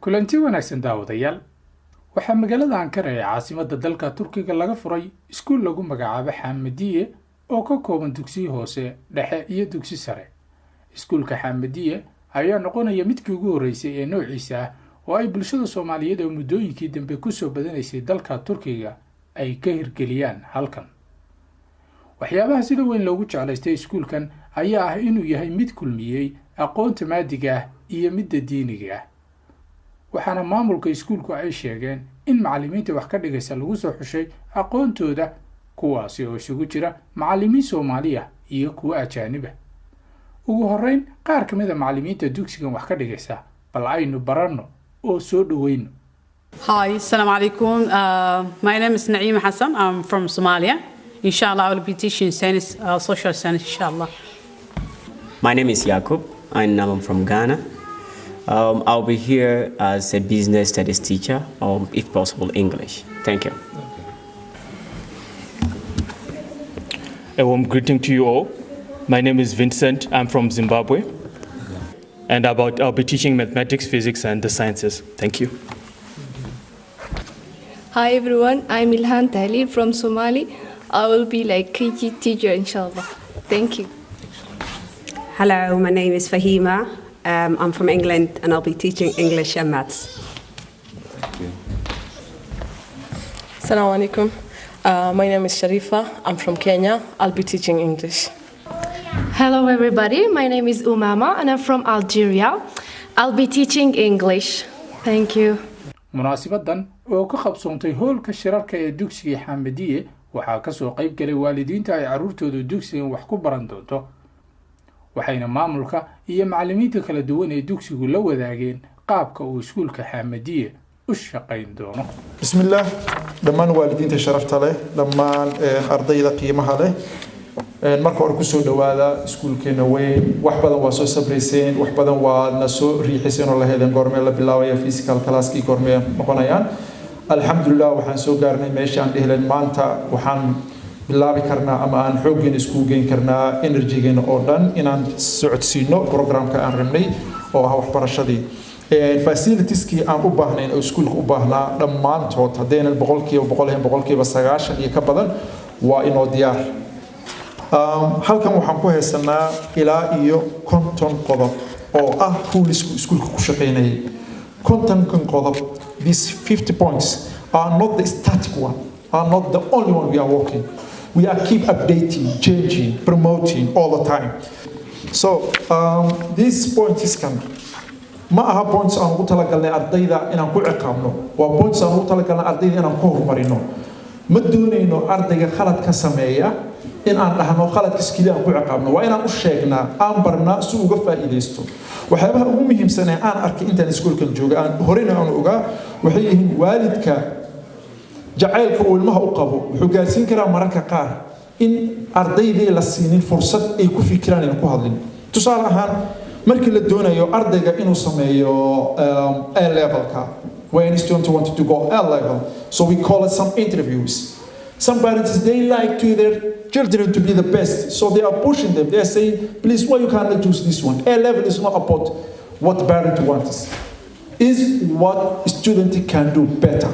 Kulanti wanaagsan, daawadayaal. Waxaa magaalada Ankara ee caasimadda dalka Turkiga laga furay iskuul lagu magacaabo Xaamadiye oo ka kooban dugsiyo hoose, dhexe iyo dugsi sare. Iskuulka Xaamadiye ayaa noqonaya midkii ugu horreysay ee noociisa ah oo ay bulshada Soomaaliyeed oo muddooyinkii dambe kusoo badanaysay dalka Turkiga ay ka hirgeliyaan halkan. Waxyaabaha sida weyn loogu jeclaystay iskuulkan ayaa ah inuu yahay mid kulmiyey aqoonta maadiga ah iyo midda diiniga ah, waxaana maamulka iskuulku ay sheegeen in macallimiinta wax ka dhigaysa lagu soo xushay aqoontooda, kuwaasi oo isugu jira macallimiin Soomaaliya iyo kuwo ajaaniba. Ugu horreyn, qaar ka mid a macallimiinta dugsigan wax ka dhigaysa bal aynu baranno oo soo dhoweyno. Hi, assalamu alaikum. My name is Naeema Hassan. I'm from Somalia. Inshallah, I will be teaching science, social science, inshallah. My name is Yakub and I'm from Ghana. I'll be here as a business studies teacher, or if possible, English. Thank you. A warm greeting to you all. My name is Vincent. I'm from Zimbabwe. And I'll be teaching mathematics, physics, and the sciences. Thank you. Hi everyone, I'm Ilhan Tahlil from Somali. I will be like KG teacher, inshallah. Thank you. Hello, my name is Fahima. I'm from England and I'll be teaching English and maths. Thank you. Assalamu alaikum. My name is Sharifa. I'm from Kenya. I'll be teaching English. Hello, everybody. My name is Umama and I'm from Algeria. I'll be teaching English. Thank you. Munaasibadan oo ka qabsoontay hoolka shirarka ee dugsiga Xaamadiye waxaa kasoo qayb galay waalidiinta ay carruurtoodu dugsigan wax ku baran doonto, waxayna maamulka iyo macallimiinta kala duwan ee dugsigu la wadaageen qaabka uu iskuulka Xaamadiye u shaqayn doono. Bismillaah. Dhammaan waalidiinta sharafta leh, dhammaan ardayda qiimaha leh, marka hore kusoo dhowaada iskuulkeena weyn. Wax badan waa soo sabrayseen, wax badan waa na soo riixiseen oo la heleen goormee la bilaabaya physical classkii, goormee noqonayaan. Alxamdulilah, waxaan soo gaarnay meesha aan dhihi maanta waxaan bilaabi karnaa ama aan xooggeena iskugu geyn karnaa, energygeena oo dhan inaan socodsiino programka aan rabnay oo ah waxbarashadii. Facilitieskii aan u baahnayn oo iskuulka u baahnaa dhammaantood, haddaynan 100% ahayn, 90% iyo ka badan waa inoo diyaar. Halkan waxaan ku haysanaa ilaa iyo 50 qodob oo ah rulesku iskuulka ku shaqaynayay. 50-kan qodob, these 50 points are not the static one, are not the only one we are working. We are keep updating, changing, promoting all the time. So these points kan ma aha points aan ugu talagalnay ardayda inaan ku ciqaabno, waa points aan ugu talagalnay ardayda inaan ku horumarino. Ma doonayno ardayga khalad ka sameeya in aan dhahno khaladkiis keliya aan ku ciqaabno. Waa inaan u sheegnaa, aan barnaa si uga faa'iidaysto. Waxyaabaha ugu muhiimsan ee aan arkay intaan iskuulkan jooga, aan horena aan ogaa, waxay yihiin waalidka jacaylka uu ilmaha u qabo wuxuu gaarsiin karaa mararka qaar in ardaydii la siinin fursad ay ku fikiraan, ayna ku hadlin. Tusaale ahaan, markii la doonayo ardayga inuu sameeyo A levelka, when student wanted to go A level, so we call it some interviews. Some parents, they like to their children to be the best, so they are pushing them. They are saying, "Please, why you cannot choose this one?" A level is not about what parent wants, is what student can do better.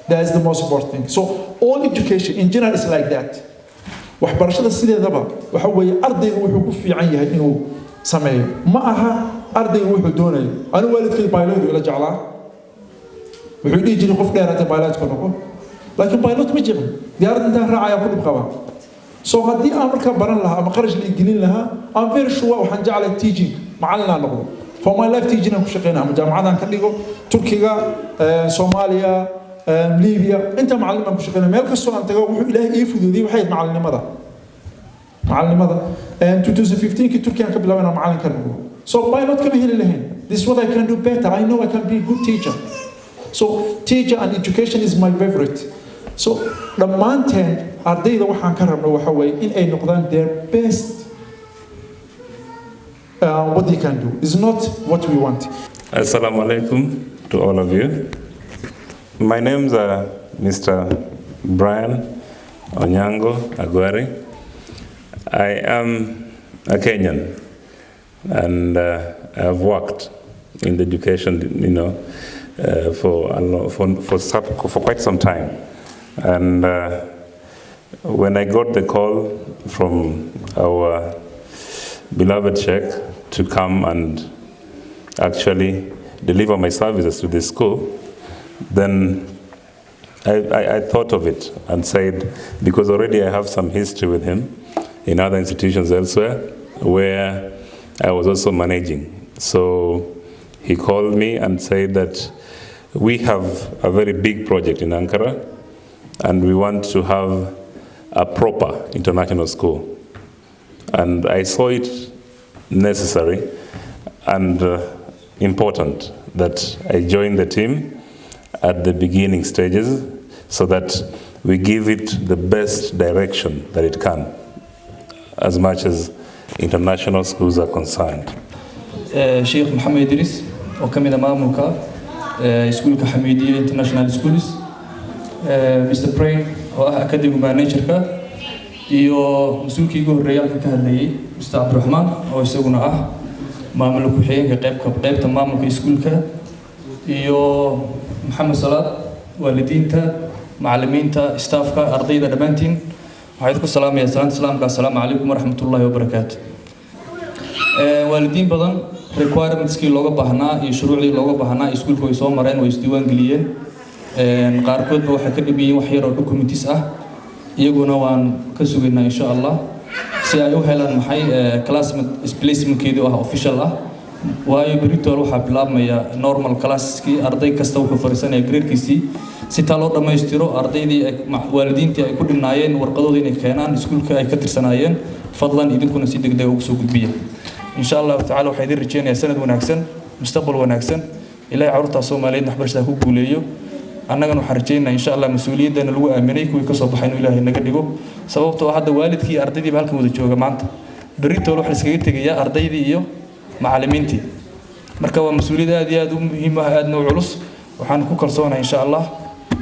That is the most important thing. So all education in general is like that. Waxbarashada sideedaba waxa weeye ardaygu wuxuu ku fiican yahay inuu sameeyo, ma aha ardaygu wuxuu doonayo. Anigu waalidkay pilot ila jeclaa, wuxuu dhihi jiray, "Qof dheeraatay, pilotka noqo." Laakiin pilot ma jirin, diyaarad intaan raacaya ku dhib qabaa. So haddii aan markaa baran lahaa ama qarash la gelin lahaa, I'm very sure waxaan jeclay teaching, macallin aan noqdo. For my life teaching aan ku shaqeynaa, ama jaamacadaan ka dhigo Turkiga, Soomaaliya, Libiya, inta macallin baan ku shaqeynaa. Meel kastoo aan tago, wuxuu Ilaahay ii fuduudiyey waxay ahayd macallinimada. Macallinimada 2015kii Turkiyan ka bilaabay inaan macallin ka noqdo. So pilot kama heli lahayn. This is what I can do better. I know I can be a good teacher. So teacher and education is my favorite. So dhammaanteen ardayda waxaan ka rabno waxa weeye in ay noqdaan their best, what they can do is not what we want. Assalamu alaikum to all of you. My name's Mr. Brian Onyango Aguari. I am a Kenyan and I've worked in the education. for, a lo- for, sub- for quite some time. And when I got the call from our beloved Sheikh to come and actually deliver my services to this school, then I thought of it and said, because already I have some history with him in other institutions elsewhere where I was also managing. So he called me and said that we have a very big project in Ankara and we want to have a proper international school. And I saw it necessary and important that I join the team at the beginning stages so that we give it the best direction that it can, as much as international schools are concerned. Sheekh Maxamed Idris oo ka mid ah maamulka iskuulka Xamiidiye International Schools, Mr Brain oo ah academic managerka, iyo mas-uulkii ugu horreeyay halkan ka hadlayay, Mr Cabdiraxmaan, oo isaguna ah maamul ku-xigeenka qeybka qeybta maamulka iskuulka, iyo Maxamed Salaad, waalidiinta, macallimiinta, staffka, ardayda dhammaantiin, waxaa idinku salaamaya salaanta islaamka: assalaamu calaykum waraxmatullaahi wabarakaatu. Waalidiin badan requirementskii looga baahnaa iyo shuruucdii looga baahnaa iskuulka way soo mareen, way isdiiwaan geliyeen. Qaarkoodba waxay ka dhib yihiin wax yar oo documents ah, iyaguna waan ka sugaynaa insha Allah si ay u helaan maxay classmate placementkeedii oo ah official ah, waayo beritool waxaa bilaabmaya normal classkii, arday kasta wuxuu fariisanaya gradekiisii. Si taa loo dhammaystiro, ardaydii waalidiintii ay ku dhinaayeen warqadooda inay keenaan iskuulka ay ka tirsanaayeen, fadlan idinkuna si degdeg ugu soo gudbiya insha Allahu tacala. Waxaa idin rajeynayaa sanad wanaagsan, mustaqbal wanaagsan. Ilahay carruurtaa Soomaaliyeed waxbarashada ku guuleeyo. Annagana waxaan rajeynayaa insha Allah mas-uuliyaddana lagu aaminay kuwii kasoo baxay inuu Ilaahay naga dhigo, sababtoo ah hadda waalidkii iyo ardaydiiba halkan wada jooga maanta. Beritool waxaa iskaga tegayaa ardaydii iyo macallimiintii. Marka waa mas-uuliyad aad iyo aad u muhiim ah, aadna u culus. Waxaan ku kalsoonahay insha Allah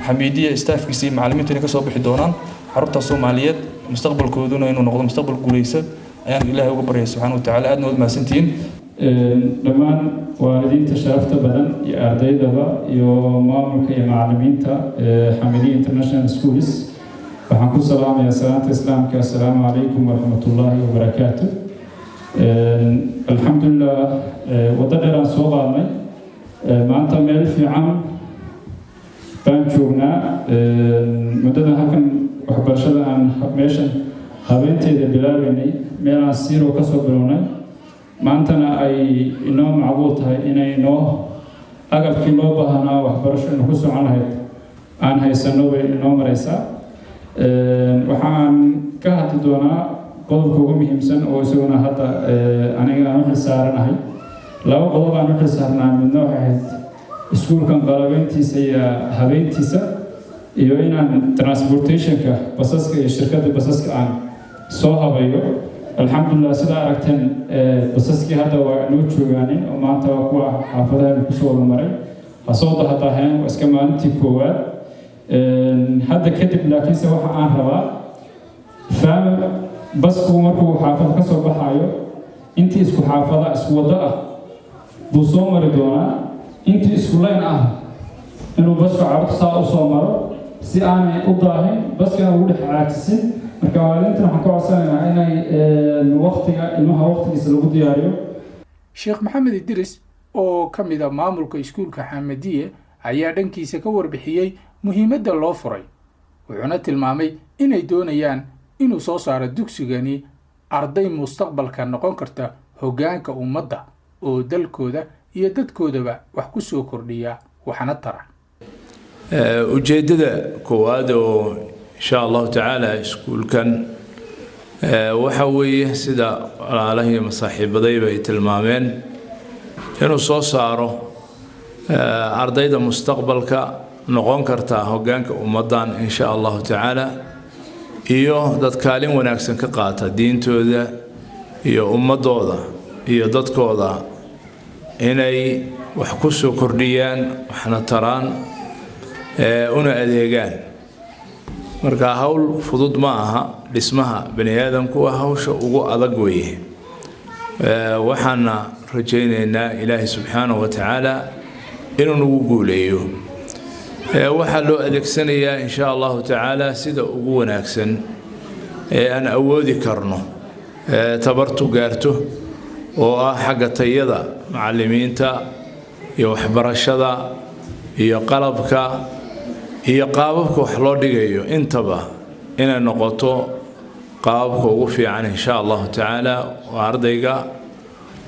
Xamiidiya staffkiisa iyo macallimiintu inay kasoo bixi doonaan carruurta Soomaaliyeed, mustaqbalkooduna inuu noqdo mustaqbal guuleysa ayaan Ilaahay uga baryaya subxaana wa tacaala. Aadna waad mahadsantihiin. Dhammaan waalidiinta sharafta badan iyo ardaydaba iyo maamulka iyo macallimiinta Xamidiya International Schools, waxaan ku salaamayaa salaanta islaamka: assalaamu calaykum waraxmatullaahi wabarakaatu. Alxamdulilah, waddo dheer aan soo qaadnay, maanta meel fiican baan joognaa. Muddadan halkan waxbarashada aan meeshan habeenteeda bilaabeynay, meel aan zero ka soo bilownay, maantana ay inoo macquul tahay inay inoo agabkii loo baahnaa waxbarasho inu ku socon lahayd aan haysano bay inoo mareysaa. Waxaan ka hadli doonaa qodobka ugu muhiimsan oo isaguna hadda aniga aan u xilsaaranahay. Laba qodob aan u xilsaarnaa: midna waxay ahayd iskuulkan qalabeyntiisa iyo habeyntiisa, iyo inaan transportationka basaska iyo shirkadda basaska aan soo habayo. Alxamdulilah, sidaa aragteen, basaskii hadda waa inoo joogaanin oo maanta waa kuwa xaafadaha kusoo wada maray. Ha soo dahdaaheen, waa iska maalintii koowaad hadda kadib. Laakiinse waxa aan rabaa faam basku markuu xaafad ka soo baxayo, intii isku xaafada, isku waddo ah buu soo mari doonaa, intii isku line ah inuu basku carruurta saa u soo maro si aanay u daahin, baskana ugu dhex caajisin. Marka waalidiintan waxaan ka codsanaynaa inay waqtiga ilmaha waqtigiisa lagu diyaariyo. Sheekh Maxamed Idris oo ka mid a maamulka iskuulka Xamadiye ayaa dhankiisa ka warbixiyey muhiimadda loo furay, wuxuuna tilmaamay inay doonayaan inuu soo saaro dugsigani arday mustaqbalka noqon karta hoggaanka ummadda oo dalkooda iyo dadkoodaba wax ku soo kordhiya waxna tara. Ujeeddada koowaad oo insha Allahu tacaala iskuulkan waxa weeye, sida walaalahii masaaxiibadayba ay tilmaameen, inuu soo saaro ardayda mustaqbalka noqon karta hoggaanka ummaddan insha Allahu tacaala, iyo dad kaalin wanaagsan ka qaata diintooda iyo ummadooda iyo dadkooda, inay wax ku soo kordhiyaan, waxna taraan, una adeegaan. Marka hawl fudud ma aha. Dhismaha bani aadamku waa hawsha ugu adag weeye. Waxaana rajaynaynaa Ilaahay subxaanahu wa tacaala. Inuu nagu guuleeyo. Waxaa loo adeegsanayaa, insha Allahu tacaala, sida ugu wanaagsan ee aan awoodi karno, tabartu gaarto, oo ah xagga tayada macallimiinta iyo waxbarashada iyo qalabka iyo qaababka wax loo dhigayo intaba, inay noqoto qaababka ugu fiican, insha Allahu tacaala, oo ardayga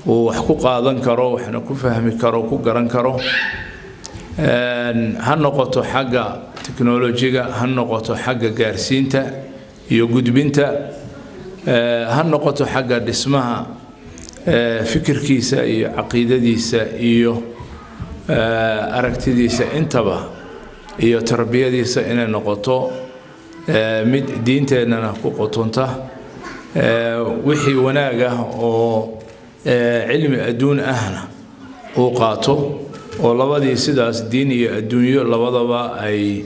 uu wax ku qaadan karo, waxna ku fahmi karo, ku garan karo. Ha noqoto xagga teknolojiga, ha noqoto xagga gaarsiinta iyo gudbinta, ha noqoto xagga dhismaha fikirkiisa iyo caqiidadiisa iyo aragtidiisa intaba iyo tarbiyadiisa, inay noqoto mid diinteennana ku qotonta, wixii wanaag ah oo cilmi adduun ahna uu qaato, oo labadii sidaas diin iyo adduunyo labadaba ay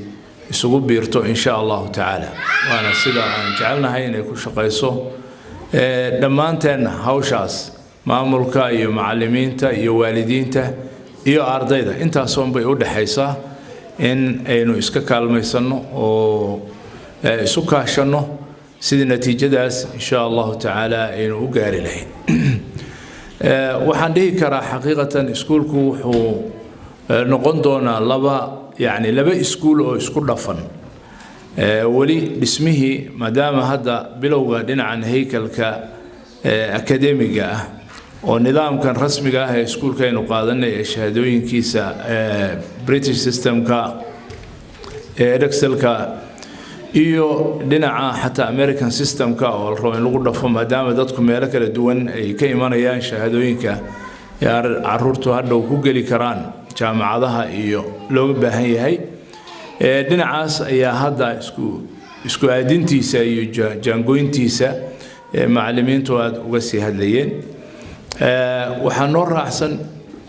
isugu biirto, insha Allahu tacaala. Waana sida aan jecelnahay inay ku shaqayso. Dhammaanteenna hawshaas, maamulka iyo macallimiinta iyo waalidiinta iyo ardayda, intaasoon bay u dhexaysaa in aynu iska kaalmaysanno oo isu kaashanno sidii natiijadaas, insha Allahu tacaala, aynu u gaari lahayn. Waxaan dhihi karaa, xaqiiqatan, iskuulku wuxuu noqon doonaa laba, yacni laba iskuul oo isku dhafan. Weli dhismihii, maadaama hadda bilowga dhinacan haykalka akademiga ah oo nidaamkan rasmiga ah ee iskuulka aynu qaadanay ee shahaadooyinkiisa British systemka ee Edexcelka iyo dhinaca xataa American systemka oo la rabo in lagu dhafo, maadaama dadku meelo kala duwan ay ka imanayaan, shahaadooyinka caruurtu hadhow ku geli karaan jaamacadaha iyo looga baahan yahay dhinacaas ayaa hadda isku aadintiisa iyo jaangoyntiisa macallimiintu aada uga sii hadlayeen. Waxaa noo raacsan,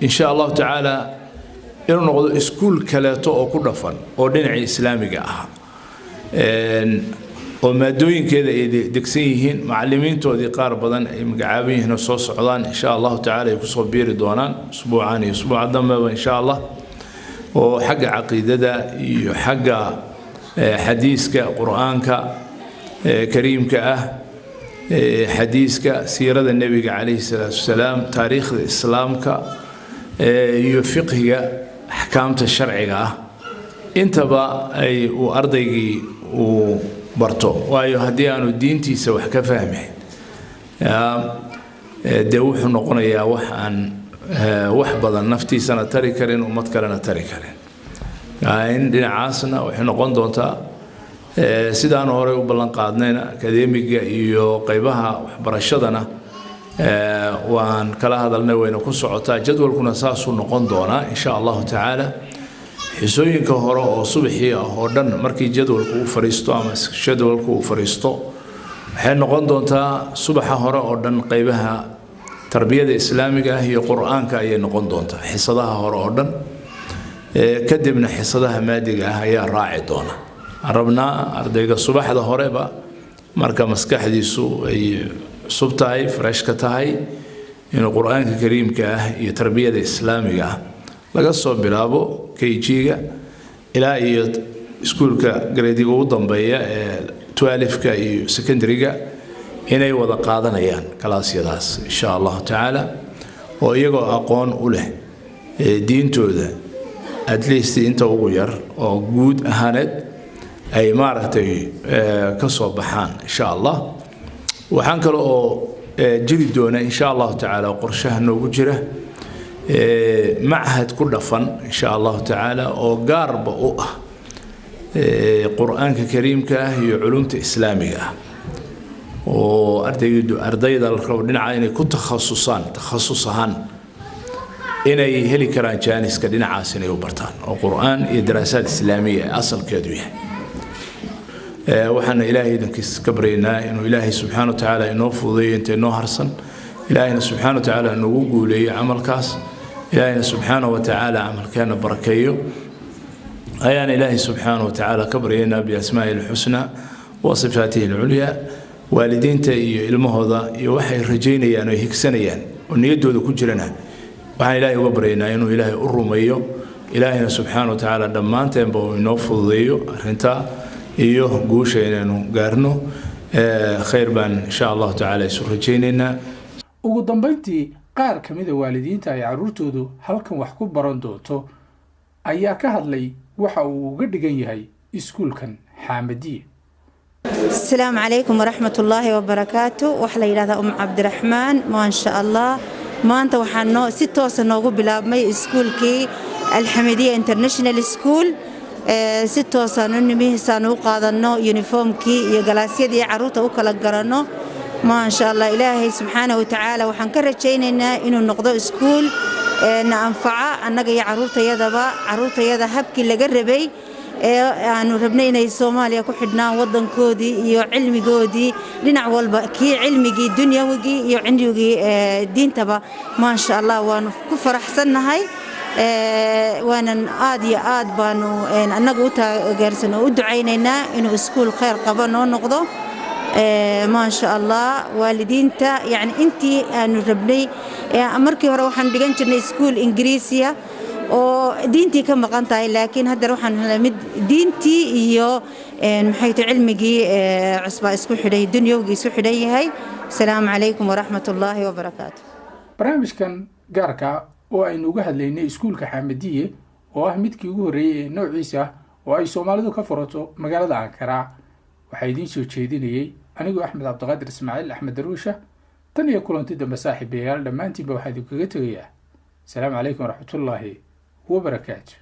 insha Allahu tacaala, inuu noqdo iskuul kaleeto oo ku dhafan oo dhinacii islaamiga ah, oo maadooyinkeeda ay degsan yihiin, macallimiintoodii qaar badan ay magacaaban yihiin oo soo socdaan, insha Allahu tacaala, ay kusoo biiri doonaan usbuucan iyo usbuuca dambeba, insha Allah, oo xagga caqiidada iyo xagga xadiiska, Qur-aanka kariimka ah, xadiiska, siirada Nebiga calayhi salaatu wasalaam, taariikhda islaamka iyo fiqhiga, axkaamta sharciga ah intaba ay uu ardaygii uu barto. Waayo, haddii aanu diintiisa wax ka fahmayn, dee wuxuu noqonayaa wax aan wax badan naftiisana tari karin, ummad kalena tari karin. In dhinacaasna waxay noqon doontaa sidaanu horey u ballan qaadnayna, akademiga iyo qaybaha waxbarashadana waan kala hadalnay, wayna ku socotaa. Jadwalkuna saasuu noqon doonaa, insha Allahu tacaala. Xisooyinka hore oo subaxii ah oo dhan, markii jadwalku uu fariisto ama jadwalku uu fariisto, waxay noqon doontaa subaxa hore oo dhan qaybaha tarbiyada islaamiga ah iyo Qur-aanka ayay noqon doontaa xisadaha hore oo dhan. Kadibna xisadaha maadiga ah ayaa raaci doona. Waxaan rabnaa ardayga subaxda horeba, marka maskaxdiisu ay cusub tahay, freshka tahay, inuu Qur-aanka kariimka ah iyo tarbiyada islaamiga ah laga soo bilaabo KG-ga ilaa iyo iskuulka grade-iga ugu dambeeya ee 12-ka iyo secondary-ga inay wada qaadanayaan kalaasyadaas, insha Allahu tacaala, oo iyagoo aqoon u leh diintooda, at least inta ugu yar oo guud ahaaneed, ay maaragtay ka soo baxaan, insha Allah. Waxaan kale oo jiri doona, insha Allahu tacaala, qorshaha noogu jira machad ku dhafan, insha Allahu tacaala, oo gaarba u ah Qur-aanka kariimka ah iyo culumta islaamiga ah, oo ardaydu, ardayda la rabo dhinaca inay ku takhasusaan, takhasus ahaan inay heli karaan jaaniska dhinacaas inay u bartaan, oo Qur-aan iyo daraasaad islaamiya asalkeedu yahay. Waxaana Ilaahay idankiis ka baryaynaa inuu Ilaahay subxaana wa tacaala inoo fududeeyo inta inoo harsan, Ilaahayna subxaana wa tacaala noogu guuleeyo camalkaas, Ilaahayna subxaana wa tacaala camalkeena barakeeyo ayaan Ilaahay subxaana wa tacaala ka baryaynaa biasmaa'ihi alxusnaa wa sifaatihi alculyaa. Waalidiinta iyo ilmahooda iyo waxay rajaynayaan oo higsanayaan oo niyaddooda ku jirana, waxaan Ilaahay uga baryaynaa inuu Ilaahay u rumeeyo. Ilaahayna subxaana wa tacaala dhammaanteenba uu inoo fududeeyo arrintaa iyo guusha inaynu gaarno. Khayr baan insha Allahu tacaala isu rajaynaynaa. Ugu dambayntii, qaar ka mida waalidiinta ay carruurtoodu halkan wax ku baran doonto ayaa ka hadlay waxa uu uga dhigan yahay iskuulkan Xaamadiye. Asalaamu calaykum waraxmat ullaahi wabarakaatu. Waxaa la yidhahdaa Cabdiraxmaan. Maasha Allah, maanta waxaa noo si toosa noogu bilaabmay iskuulkii Alxamidiya International School. Si toosaan u nimi saan u qaadanno uniformkii iyo galaasyadii carruurta u kala garanno. Maasha Allah, Ilaahay subxaana wa tacaala waxaan ka rajaynaynaa inuu noqdo iskuul na anfaca annaga iyo carruurtayadaba, carruurtayada habkii laga rabay ee aanu rabnay inay Soomaaliya ku xidhnaan, wadankoodii iyo cilmigoodii dhinac walba, kii cilmigii dunyawigii iyo cilmigii diintaba. Maasha Allah, waanu ku faraxsannahay, waanan aad iyo aad baanu annaga u taageersan oo u ducaynaynaa inuu iskuul khayr qaba noo noqdo. Maasha Allah, waalidiinta yani intii aanu rabnay, markii hore waxaan dhigan jirnay iskuul Ingiriisiya oo diintii ka maqan tahay, laakiin haddana waxaan helnay mid diintii iyo maxay tahay cilmigii cusbaa isku xidhay, dunyowgii isku xidhan yahay. Asalaamu calaykum waraxmat ullaahi wabarakaatu. Barnaamijkan gaarka oo aynu uga hadlaynay iskuulka Xaamadiye, oo ah midkii ugu horreeyey ee noociisa ah oo ay Soomaalidu ka furato magaalada Ankara, waxaa idiin soo jeedinayey anigoo Axmed Cabdiqaadir Ismaaciil, Axmed Daruusha. Tan iyo kulanti dambe, saaxiibayaal, dhammaantiinba waxaa idinkaga tegayaa asalaamu calaykum waraxmatullaahi wabarakaatu.